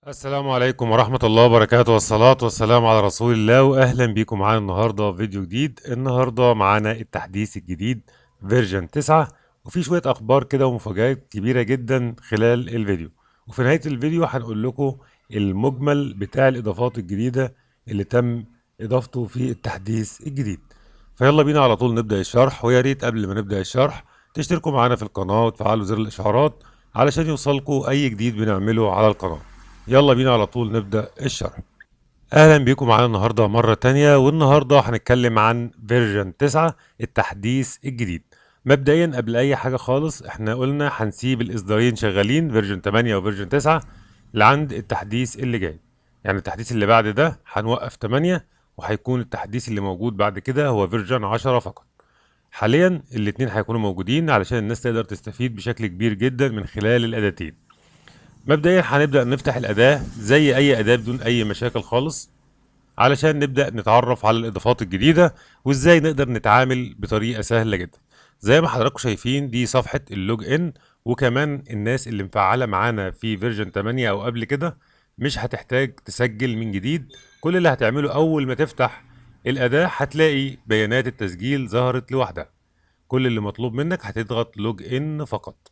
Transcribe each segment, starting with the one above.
السلام عليكم ورحمة الله وبركاته، والصلاة والسلام على رسول الله، وأهلا بيكم معانا النهاردة في فيديو جديد. النهاردة معانا التحديث الجديد version 9، وفي شوية أخبار كده ومفاجآت كبيرة جدا خلال الفيديو. وفي نهاية الفيديو هنقول لكم المجمل بتاع الإضافات الجديدة اللي تم إضافته في التحديث الجديد. فيلا بينا على طول نبدأ الشرح، ويا ريت قبل ما نبدأ الشرح تشتركوا معانا في القناة وتفعلوا زر الإشعارات علشان يوصلكوا أي جديد بنعمله على القناة. يلا بينا على طول نبدأ الشرح. أهلا بيكم معانا النهاردة مرة تانية، والنهاردة هنتكلم عن version 9 التحديث الجديد. مبدئيا قبل أي حاجة خالص، احنا قلنا هنسيب الإصدارين شغالين version 8 و version 9 لعند التحديث اللي جاي. يعني التحديث اللي بعد ده هنوقف 8، وهيكون التحديث اللي موجود بعد كده هو version 10 فقط. حاليا الاتنين هيكونوا موجودين علشان الناس تقدر تستفيد بشكل كبير جدا من خلال الأداتين. مبدئيا هنبدأ نفتح الأداة زي أي أداة بدون أي مشاكل خالص، علشان نبدأ نتعرف على الإضافات الجديدة وإزاي نقدر نتعامل بطريقة سهلة جدا. زي ما حضراتكم شايفين دي صفحة ال log in، وكمان الناس اللي مفعلة معانا في version 8 أو قبل كده مش هتحتاج تسجل من جديد. كل اللي هتعمله أول ما تفتح الأداة هتلاقي بيانات التسجيل ظهرت لوحدها. كل اللي مطلوب منك هتضغط log in فقط،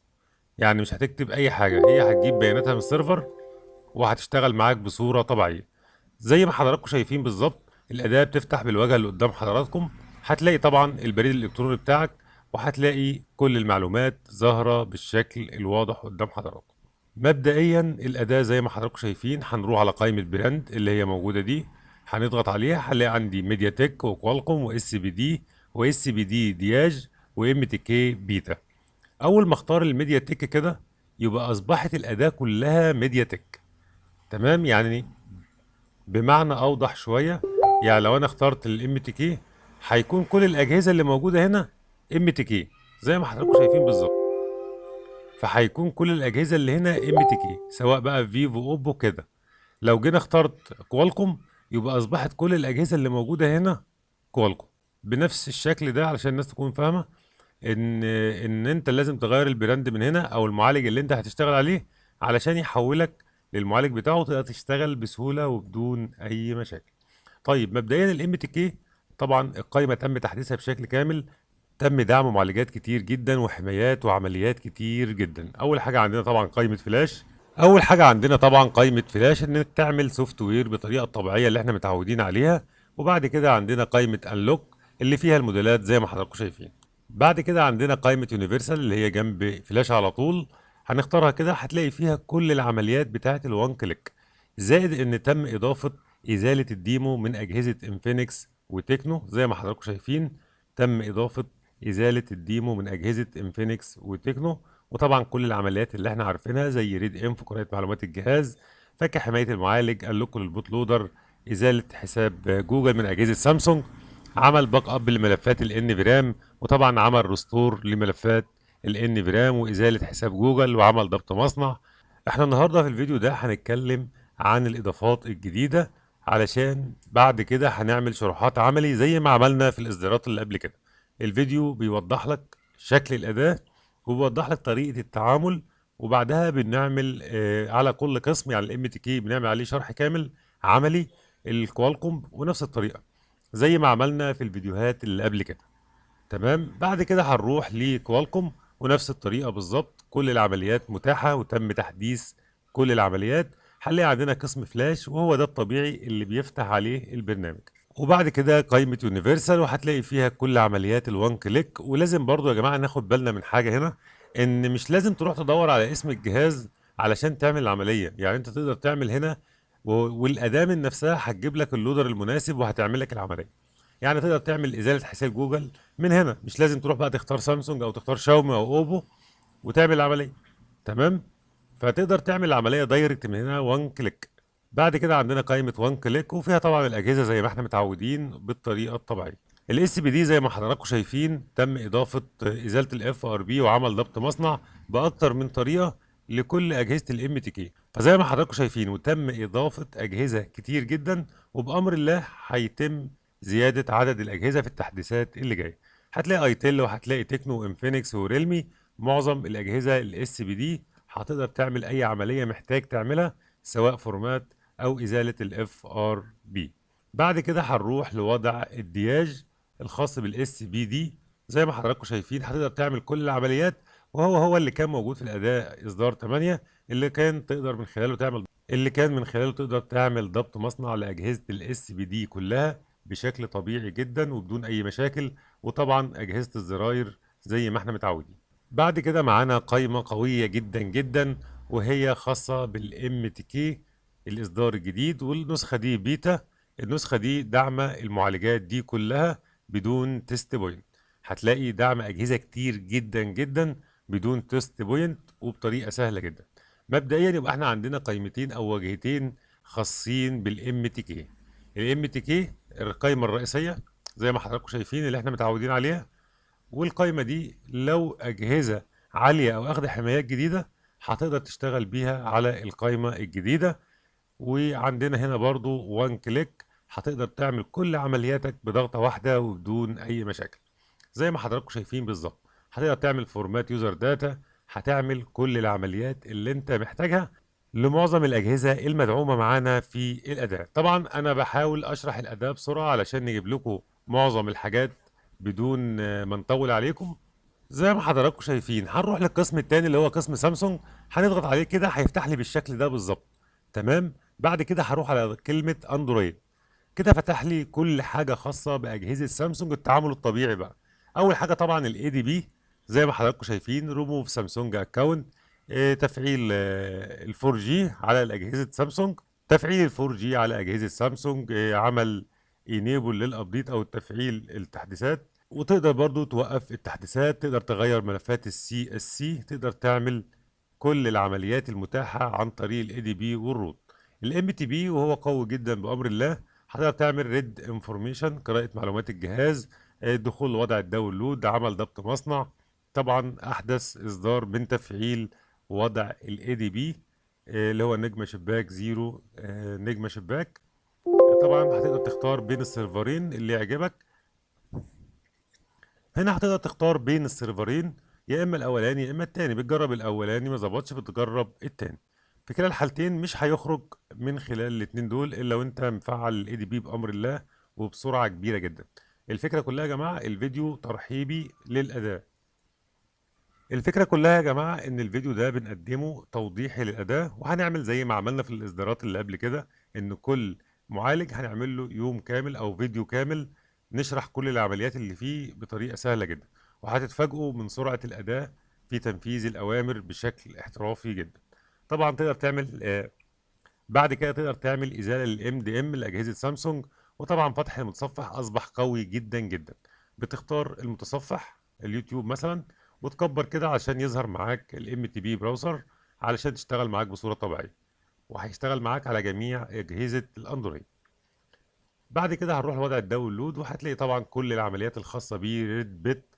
يعني مش هتكتب اي حاجة، هي هتجيب بياناتها من ال server وهتشتغل معاك بصورة طبيعية. زي ما حضراتكم شايفين بالظبط الأداة بتفتح بالواجهة اللي قدام حضراتكم. هتلاقي طبعا البريد الإلكتروني بتاعك، وهتلاقي كل المعلومات ظاهرة بالشكل الواضح قدام حضراتكم. مبدئيا الأداة زي ما حضراتكم شايفين هنروح على قائمة brand اللي هي موجودة دي، هنضغط عليها هنلاقي عندي ميديا تك وكوالكوم واس بي دي واس بي دي دياج وام تي كي بيتا. اول ما اختار الميديا تك كده يبقى اصبحت الاداة كلها ميديا تك. تمام، يعني بمعنى اوضح شوية، يعني لو انا اخترت ال MTK هيكون كل الاجهزة اللي موجودة هنا MTK زي ما حضراتكم شايفين بالظبط. فهيكون كل الاجهزة اللي هنا MTK سواء بقى فيفو اوبو كده. لو جينا اخترت كوالكوم يبقى اصبحت كل الاجهزة اللي موجودة هنا كوالكوم بنفس الشكل ده، علشان الناس تكون فاهمة ان انت لازم تغير ال brand من هنا او المعالج اللي انت هتشتغل عليه علشان يحولك للمعالج بتاعه وتقدر تشتغل بسهولة وبدون اي مشاكل. مبدئيا ال MTK طبعا القايمة تم تحديثها بشكل كامل، تم دعم معالجات كتير جدا وحمايات وعمليات كتير جدا. اول حاجة عندنا طبعا قايمة فلاش. اول حاجة عندنا طبعا قايمة فلاش انك تعمل software بالطريقة الطبيعية اللي احنا متعودين عليها. وبعد كده عندنا قايمة unlock اللي فيها الموديلات زي ما حضراتكم شايفين. بعد كده عندنا قايمة universal اللي هي جنب فلاش على طول، هنختارها كده هتلاقي فيها كل العمليات بتاعة ال one click، زائد ان تم اضافة ازالة ال demo من اجهزة انفينكس وتكنو. زي ما حضراتكم شايفين تم اضافة ازالة ال demo من اجهزة انفينكس وتكنو، وطبعا كل العمليات اللي احنا عارفينها زي read info، قراءة معلومات الجهاز، فك حماية المعالج، unlock لل bootloader، ازالة حساب جوجل من اجهزة سامسونج، عمل backup لملفات ال NVRAM، وطبعا عمل restore لملفات ال NVRAM وازالة حساب جوجل، وعمل ضبط مصنع. احنا النهارده في الفيديو ده هنتكلم عن الاضافات الجديدة، علشان بعد كده هنعمل شروحات عملي زي ما عملنا في الاصدارات اللي قبل كده. الفيديو بيوضح لك شكل الأداة وبيوضح لك طريقة التعامل، وبعدها بنعمل على كل قسم، يعني ال MTK بنعمل عليه شرح كامل عملي، الكوالكوم ونفس الطريقة زي ما عملنا في الفيديوهات اللي قبل كده. تمام، بعد كده هنروح لكوالكوم ونفس الطريقة بالظبط، كل العمليات متاحة وتم تحديث كل العمليات. هنلاقي عندنا قسم فلاش وهو ده الطبيعي اللي بيفتح عليه البرنامج، وبعد كده قائمة universal وهتلاقي فيها كل عمليات ال one click. ولازم برضو يا جماعة ناخد بالنا من حاجة هنا، ان مش لازم تروح تدور على اسم الجهاز علشان تعمل العملية، يعني انت تقدر تعمل هنا والأداة من نفسها هتجيب لك اللودر المناسب وهتعمل لك العملية. يعني تقدر تعمل إزالة حساب جوجل من هنا، مش لازم تروح بقى تختار سامسونج أو تختار شاومي أو أوبو وتعمل العملية. تمام، فتقدر تعمل العملية direct من هنا one click. بعد كده عندنا قائمة one click وفيها طبعا الأجهزة زي ما احنا متعودين بالطريقة الطبيعية. ال SPD زي ما حضراتكم شايفين تم إضافة إزالة ال FRP وعمل ضبط مصنع بأكتر من طريقة لكل أجهزة ال MTK. فزي ما حضراتكم شايفين وتم إضافة أجهزة كتير جدا، وبأمر الله هيتم زيادة عدد الأجهزة في التحديثات اللي جاية. هتلاقي ايتيل وهتلاقي تكنو وانفينكس وريلمي، معظم الأجهزة ال SPD هتقدر تعمل أي عملية محتاج تعملها سواء format او ازالة ال FRP. بعد كده هنروح لوضع ال diag الخاص بال SPD. زي ما حضراتكم شايفين هتقدر تعمل كل العمليات، وهو هو اللي كان موجود في الاداة اصدار 8، اللي كان تقدر من خلاله تعمل، اللي كان من خلاله تقدر تعمل ضبط مصنع لاجهزة ال SPD كلها بشكل طبيعي جدا وبدون اي مشاكل، وطبعا اجهزة الزراير زي ما احنا متعودين. بعد كده معانا قايمة قوية جدا جدا، وهي خاصة بال MTK الاصدار الجديد، والنسخة دي بيتا. النسخة دي داعمه المعالجات دي كلها بدون test point. هتلاقي دعم اجهزة كتير جدا جدا بدون test point وبطريقة سهلة جدا. مبدئيا يبقى احنا عندنا قائمتين او واجهتين خاصين بال MTK. ال MTK القائمة الرئيسية زي ما حضراتكم شايفين اللي احنا متعودين عليها، والقائمه دي لو اجهزة عالية او اخذ حمايات جديدة هتقدر تشتغل بيها على القائمة الجديدة. وعندنا هنا برضو one click، هتقدر تعمل كل عملياتك بضغطه واحدة وبدون اي مشاكل زي ما حضراتكم شايفين بالظبط. هتقدر تعمل format user data، هتعمل كل العمليات اللي انت محتاجها لمعظم الأجهزة المدعومة معانا في الأداة. طبعا أنا بحاول أشرح الأداة بسرعة علشان نجيب لكم معظم الحاجات بدون ما نطول عليكم. زي ما حضراتكم شايفين هنروح للقسم التاني اللي هو قسم سامسونج، هنضغط عليه كده هيفتح لي بالشكل ده بالظبط. تمام. بعد كده هروح على كلمة اندرويد، كده فتح لي كل حاجة خاصة بأجهزة سامسونج، التعامل الطبيعي بقى. أول حاجة طبعا ال ADB زي ما حضراتكم شايفين، ريموف سامسونج اكونت، تفعيل ال 4G على الأجهزة سامسونج، تفعيل ال 4G على أجهزة سامسونج، عمل enable لل update أو التفعيل التحديثات، وتقدر برضو توقف التحديثات، تقدر تغير ملفات ال CSC، تقدر تعمل كل العمليات المتاحة عن طريق ال ADB وال root. ال MTP وهو قوي جدا بأمر الله، هتقدر تعمل read information، قراءة معلومات الجهاز، دخول لوضع ال download، عمل ضبط مصنع. طبعا احدث اصدار من تفعيل وضع ال ADB، اللي هو نجمة شباك zero، نجمة شباك. طبعا هتقدر تختار بين السيرفرين اللي يعجبك. هنا هتقدر تختار بين السيرفرين، يا اما الاولاني يا اما التاني. بتجرب الاولاني ما ظبطش بتجرب التاني. في كلا الحالتين مش هيخرج من خلال الاتنين دول الا وانت مفعل ال ADB بامر الله وبسرعة كبيرة جدا. الفكرة كلها يا جماعة الفيديو ترحيبي للاداه. الفكرة كلها يا جماعة ان الفيديو ده بنقدمه توضيحي للاداه، وهنعمل زي ما عملنا في الاصدارات اللي قبل كده، ان كل معالج هنعمل له يوم كامل او فيديو كامل نشرح كل العمليات اللي فيه بطريقة سهلة جدا، وهتتفاجئوا من سرعة الاداة في تنفيذ الاوامر بشكل احترافي جدا. طبعا تقدر تعمل، بعد كده تقدر تعمل ازالة لل MDM لاجهزة سامسونج. وطبعا فتح المتصفح اصبح قوي جدا جدا. بتختار المتصفح اليوتيوب مثلا وتكبر كده عشان يظهر معاك ال MTP browser علشان تشتغل معاك بصورة طبيعية، وهيشتغل معاك على جميع اجهزة الاندرويد. بعد كده هنروح لوضع ال download، وهتلاقي طبعا كل العمليات الخاصة بيه، read bit،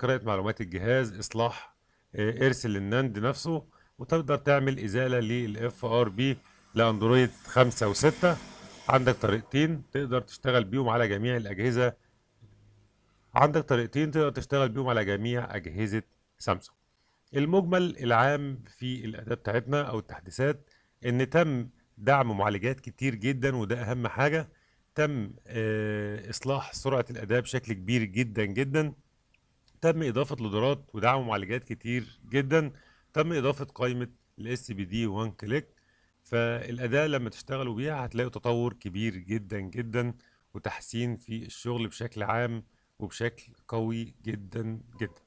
قراءة معلومات الجهاز، اصلاح، ارسل لل NAND نفسه، وتقدر تعمل ازالة لل FRP لاندرويد 5 و6. عندك طريقتين تقدر تشتغل بيهم على جميع الاجهزة، عندك طريقتين تقدر تشتغل بيهم على جميع اجهزة سامسونج. المجمل العام في الاداة بتاعتنا او التحديثات ان تم دعم معالجات كتير جدا، وده اهم حاجة. تم اصلاح سرعة الاداة بشكل كبير جدا جدا. تم اضافة لودرات ودعم معالجات كتير جدا. تم اضافة قائمة ال SPD one click. فالاداة لما تشتغلوا بيها هتلاقوا تطور كبير جدا جدا وتحسين في الشغل بشكل عام وبشكل قوي جدا جدا.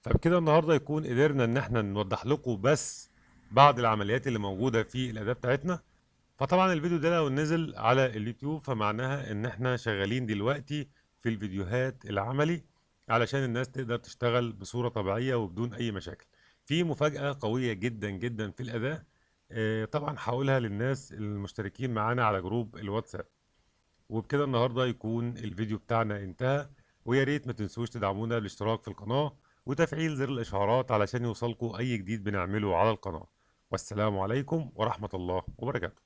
فبكده النهارده يكون قدرنا ان احنا نوضح لكم بس بعض العمليات اللي موجودة في الاداة بتاعتنا. فطبعا الفيديو ده لو نزل على اليوتيوب فمعناها ان احنا شغالين دلوقتي في الفيديوهات العملي علشان الناس تقدر تشتغل بصورة طبيعية وبدون اي مشاكل. في مفاجأة قوية جدا جدا في الأداة، طبعا هقولها للناس المشتركين معانا على جروب الواتساب. وبكده النهارده يكون الفيديو بتاعنا انتهى، ويا ريت ما تنسوش تدعمونا بالاشتراك في القناة وتفعيل زر الإشعارات علشان يوصلكوا أي جديد بنعمله على القناة. والسلام عليكم ورحمة الله وبركاته.